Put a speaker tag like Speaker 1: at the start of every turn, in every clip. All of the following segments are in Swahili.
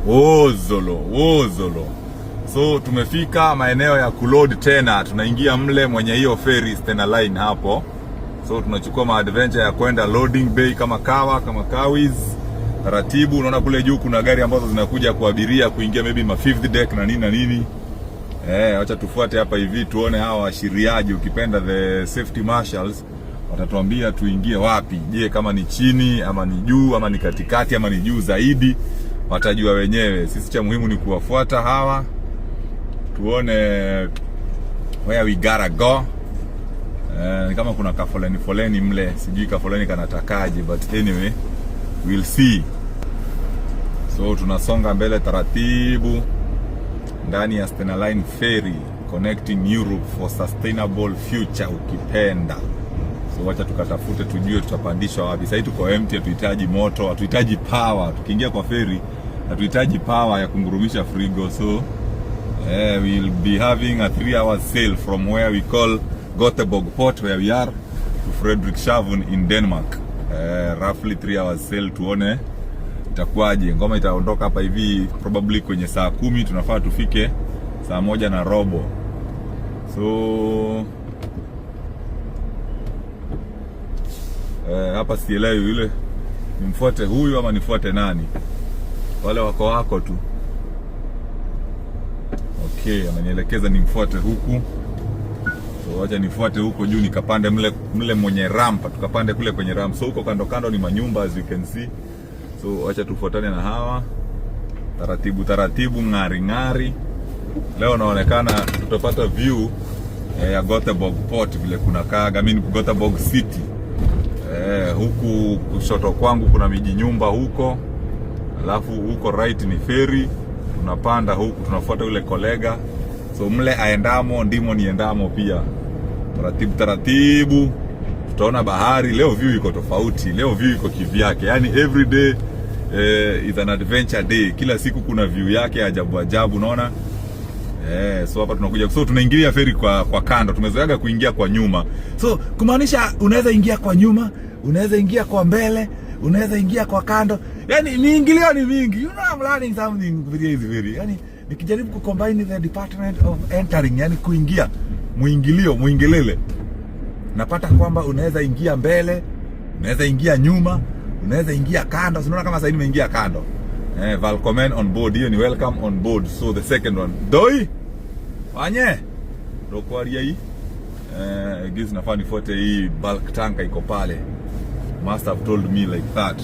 Speaker 1: Wozolo, wozolo. So tumefika maeneo ya kuload tena, tunaingia mle mwenye hiyo ferry Stena Line hapo. So tunachukua maadventure ya kwenda loading bay kama kawa kama kawis taratibu. Unaona kule juu kuna gari ambazo zinakuja kuabiria kuingia maybe ma fifth deck na nini na nini. Wacha tufuate hapa hivi tuone hawa waashiriaji, ukipenda the safety marshals watatuambia tuingie wapi. Je, kama ni chini ama ni juu ama ni katikati ama ni juu zaidi, watajua wenyewe. Sisi cha muhimu ni kuwafuata hawa, tuone where we gotta go. Kama kuna kafoleni foleni mle, sijui kafoleni kanatakaje, but anyway we'll see. So tunasonga mbele taratibu ndani ya Stena Line Ferry connecting Europe for sustainable future ukipenda. So wacha tukatafute tujue tutapandishwa wapi. Sasa tuko empty, hatuhitaji moto, hatuhitaji power. Tukiingia kwa ferry hatuhitaji power ya kungurumisha frigo. So we'll be having a 3-hour sail from where we call Göteborg port where we are to Frederikshavn in Denmark. Roughly 3 hours sail, tuone itakuwaje. Ngoma itaondoka hapa hivi probably kwenye saa 10, tunafaa tufike saa 1:15. So hapa sielewi yule nimfuate huyu ama nifuate nani? Wale wako tu. Okay, amenielekeza nimfuate huku. So wacha nifuate huko juu nikapande mle mle mwenye ramp, tukapande kule kwenye ramp. So huko kando kando ni manyumba as you can see. So wacha tufuatane na hawa taratibu taratibu, ng'ari ng'ari. Leo naonekana tutapata view ya Göteborg port vile kuna kaga, I mean Göteborg city. Huku kushoto kwangu kuna miji nyumba huko, alafu huko right ni ferry. Tunapanda huku tunafuata yule kolega, so mle aendamo ndimo niendamo pia, taratibu taratibu tutaona bahari. Leo view iko tofauti, leo view iko kivyake, yani every day is an adventure day. Kila siku kuna view yake ajabu ajabu, unaona. So hapa tunakuja, so tunaingilia feri kwa kando. Tumezoeaga kuingia kwa nyuma, so kumaanisha unaweza ingia kwa nyuma, unaweza ingia kwa mbele, unaweza ingia kwa kando, yani miingilio ni mingi. You know I'm learning something kupitia hizi feri. Yani nikijaribu kucombine the department of entering, yani kuingia, muingilio, muingilele, napata kwamba unaweza ingia mbele, unaweza ingia nyuma, unaweza ingia kando. Unaona kama sasa nimeingia kando. Välkommen on board, hiyo ni welcome on board. So the second one doi wanye ndokwaria hii giz nafaa nifuate hii bulk tanker iko pale, must have told me like that,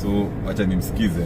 Speaker 1: so acha nimsikize.